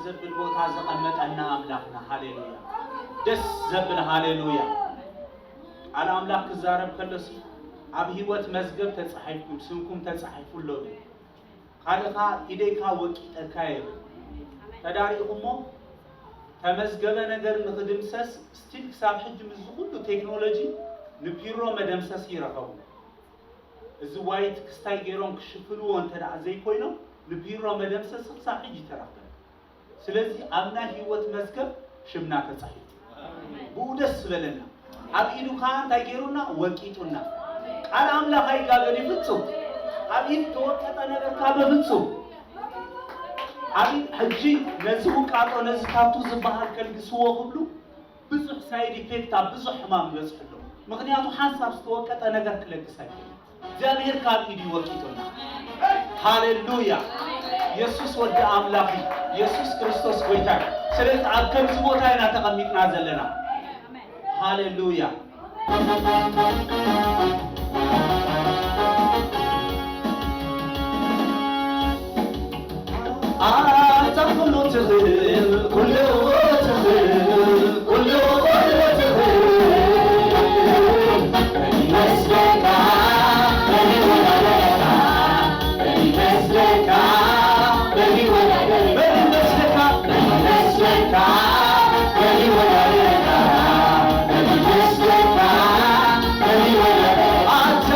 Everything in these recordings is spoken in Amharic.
ዘብል ቦታ ዘቐመጠና ኣምላኽና። ሃሌሉያ! ደስ ዘብል ሃሌሉያ! ቃል ኣምላኽ ክዛረብ ከሎሲ ኣብ ሂወት መዝገብ ተጻሒፍኩም፣ ስምኩም ተጻሒፉ ኣሎ ብል። ካልእ ከዓ ኢደይካ ወቂጠካ የብል። ተዳሪኹሞ ተመዝገበ ነገር ንክድምሰስ still ክሳብ ሕጂ ምስ ኩሉ ቴክኖሎጂ ንፒሮ መደምሰሲ ይረኸቡ። እዚ white ክስታይ ገይሮም ክሽፍንዎ እንተ ደኣ ዘይኮይኖም ንፒሮ መደምሰሲ ክሳብ ሕጂ ተረኽበ። ስለዚ ኣብ ናይ ሂወት መዝገብ ሽምና ተጻሒፉ ብኡ ደስ ዝበለና። ኣብ ኢዱ ከዓ እንታይ ገይሩና? ወቂጡና። ቃል ኣምላኽ ኣይጋገን ይፍፁም። ኣብ ኢድ ተወቀጠ ነገር ካ በፍፁም ኣብ ሕጂ ነዚ ውቃጦ፣ ነዚ tattoo ዝበሃል ከልግስዎ ክብሉ ብዙሕ side effect፣ ኣብ ብዙሕ ሕማም ይበፅሑ ኣሎ። ምክንያቱ ሓንሳብ ዝተወቀጠ ነገር ክለግስ ኣይክእልን። እግዚኣብሔር ካብ ኢዱ ይወቂጡና። ሃሌሉያ! የሱስ ወዲ ኣምላኽ እዩ። የሱስ ክርስቶስ ጎይታ እዩ። ስለዚ ኣብ ከምዚ ቦታ ኢና ተቐሚጥና ዘለና። ሃሌሉያ! ኣንተ ኩሉ ትኽእል፣ ኩሉ ትኽእል፣ ኩሉ ኩሉ ትኽእል። ይመስለካ፣ መን ይወዳደረካ? መን ይመስለካ? መን ይወዳደረካ? መን ይመስለካ? መን ይመስለካ? መን ይወዳደረካ? መን ይመስለካ? መን ይወዳደረካ? ኣንተ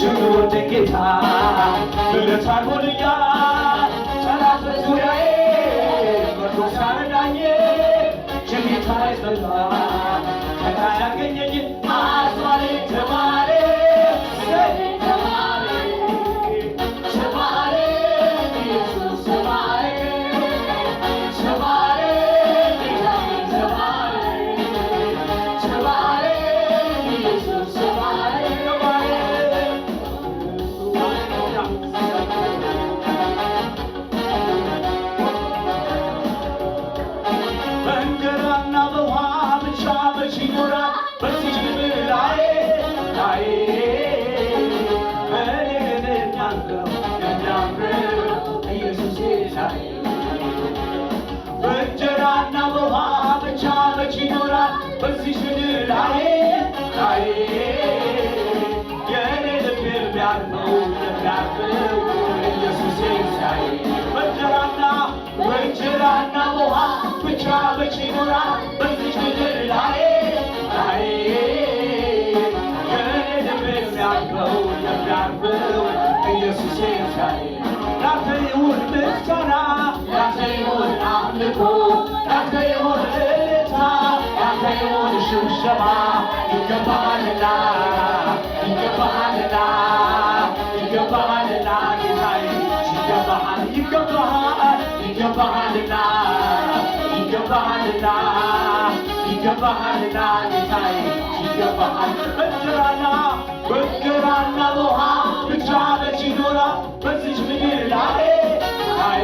የሚወደኝ ጌታ ምሕረት አድርጎልኛል። ጠላት በዙሪያዬ መርዶ ሲያረዳኝ የጌታዬ ጸጋ ከላይ ያገኘኝ አስማሬ ተማሬ ተማሬ ተማሬ ኢየሱስ ተማሬ ተማሬ ተማሬ ተማሬ ኢየሱስ ተማሬ ተማሬ። በእንጀራና በውሃ ብቻ መች ይኖራል በዚች ምድር ላይ ላይ? እኔ ግን የሚያምረው የሚያምረው ኢየሱሴ ላይ። በእንጀራና በውሃ ብቻ መች ይኖራል በዚች ምድር ላይ ላይ? የእኔ ልብ የሚያርፈው የሚያርፈው ኢየሱሴ ሳይ። በእንጀራና በውሃ ብቻ መች ይኖራል በዚች ምድር ላይ ላይ? የእኔ ልብ የሚያርፈው የሚያርፈው ኢየሱሴ ሳይ። ላንተ ይሁን ምስጋና፣ ላንተ ይሁን አምልኮ፣ ላንተ ይሁን እልልታ፣ ላንተ ይሁን ሽብሸባ። ይገባሃልና፣ ይገባሃልና፣ ይገባሃልና ጌታዬ፣ ይገባሃል፣ ይገባሃል፣ ይገባሃልና፣ ይገባሃልና፣ ይገባሃልና ጌታዬ፣ ይገባሃል። በእንጀራና በውሃ ብቻ መች ይኖራል በዚች ምድር ላይ ላይ?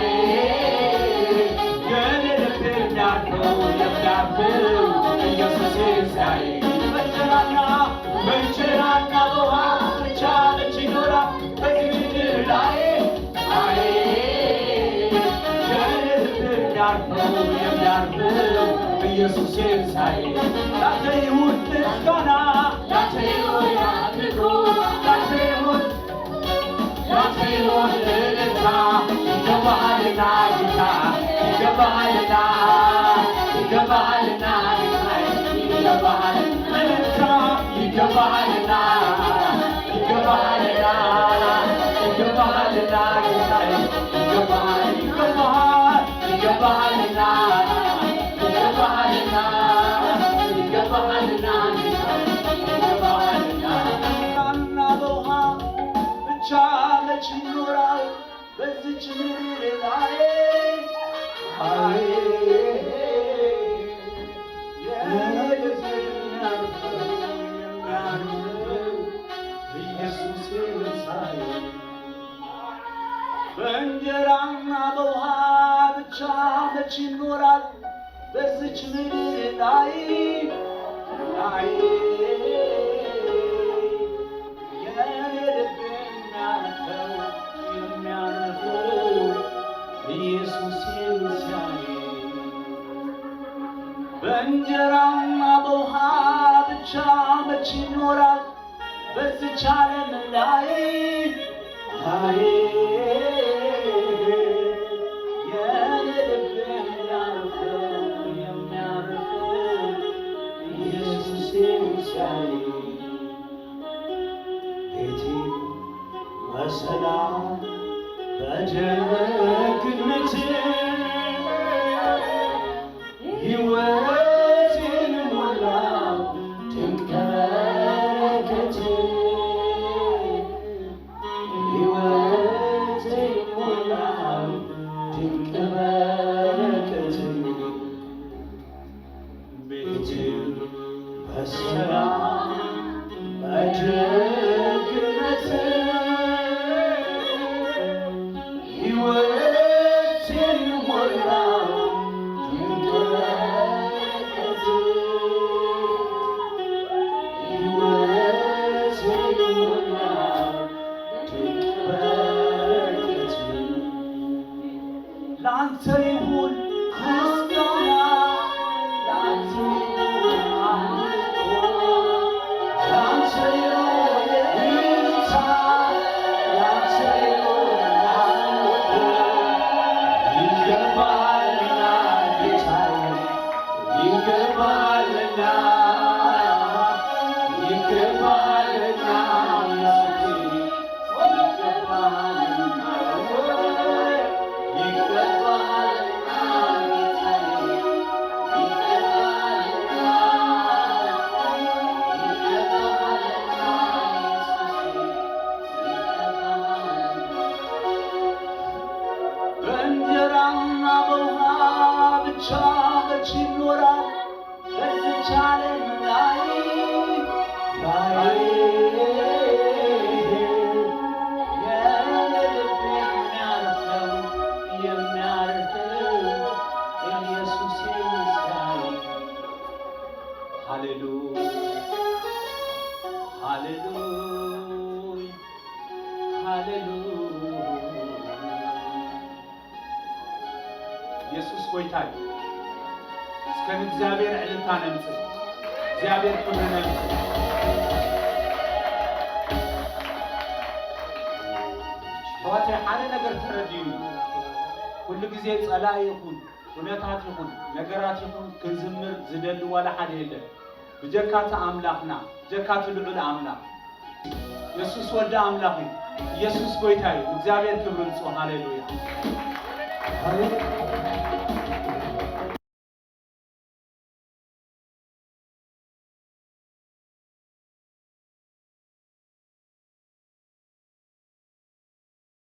የኔ ልብ የሚያርፈው የሚያርፈው ኢየሱሴን ሳይ። በእንጀራና በውሃ ብቻ መች ይኖራል በዚች ምድር ላይ ላይ? የኔ ልብ የሚያርፈው የሚያርፈው ኢየሱሴን ሳይ። ላንተ ይሁን ምስጋና፣ ላንተ ይሁን አምልኮ፣ ላንተ ይሁን፣ ላንተ ይሁን እልልታ። ይገባሃልና ጌታ፣ ይገባሃልና፣ ይገባሃልና ጌታ፣ ይገባሃል እልልታ፣ ይገባሃልና፣ ይገባሃልና፣ ይገባሃልና ጌታ፣ ይገባሃል፣ ይገባሃል፣ ይገባሃልና፣ ይገባሃልና፣ ይገባሃልና ጌታ፣ ይገባሃልና። እና በውሃ ብቻ መች ይኖራል በዚች ምድር ላይ አይ? የኔ ልብ የሚያርፈው የሚያርፈው ኢየሱሴን ሳይ። በእንጀራና በውሃ ብቻ መች ይኖራል በዚች ምድር ላይ ላይ? የኔ ልብ የሚያርፈው የሚያርፈው ኢየሱሴን ሲያይ። በእንጀራና በውሃ ብቻ መች ይኖራል በዚች ዓለም ላይ አይ? የኔ ልብ የሚያርፈው የሚያርፈው ኢየሱሴን ሲያይ። ቤቴ በሰላም በደግነት ሕይወቴን ሞላው ድንቅ በረከት፣ ሕይወቴን ሞላው ድንቅ በረከት። ቤቴን በሰላም በደግነት ሕይወቴን ሞላው ድንቅ በረከት፣ ሕይወቴን ሞላው ድንቅ በረከት። ላንተ ይሁን ምስጋና፣ ላንተ ይሁን አምልኮ፣ ላንተ ይሁን እልልታ፣ ላንተ ይሁን አምልኮ። ይገባልና ጌታዬ፣ ይገባልና፣ ይገባልና አምላኬ። በዚች ዓለም ላይ ላይ የኔ ልብ የሚያርፈው የሚያርፈው ኢየሱሴን ሳይ። ሃሌሉያ፣ ሃሌሉያ፣ ሃሌሉያ! ኢየሱስ ጎይታ እዩ። እስከ ንእግዚአብሔር ዕልልታ ነምፅእ፣ እግዚአብሔር ክብሪ ነምፅእ። ኣሕዋተይ፣ ሓደ ነገር ተረድዩኒ፣ ኩሉ ግዜ ፀላኢ ይኹን፣ ኩነታት ይኹን፣ ነገራት ይኹን፣ ክንዝምር ዝደሊ ዋላ ሓደ የለን ብጀካቲ ኣምላኽና፣ ብጀካቲ ልዑል ኣምላኽ። ኢየሱስ ወዲ ኣምላኽ እዩ። ኢየሱስ ጎይታ እዩ። እግዚኣብሔር ክብሪ ምፅኡ። ሃሌሉያ!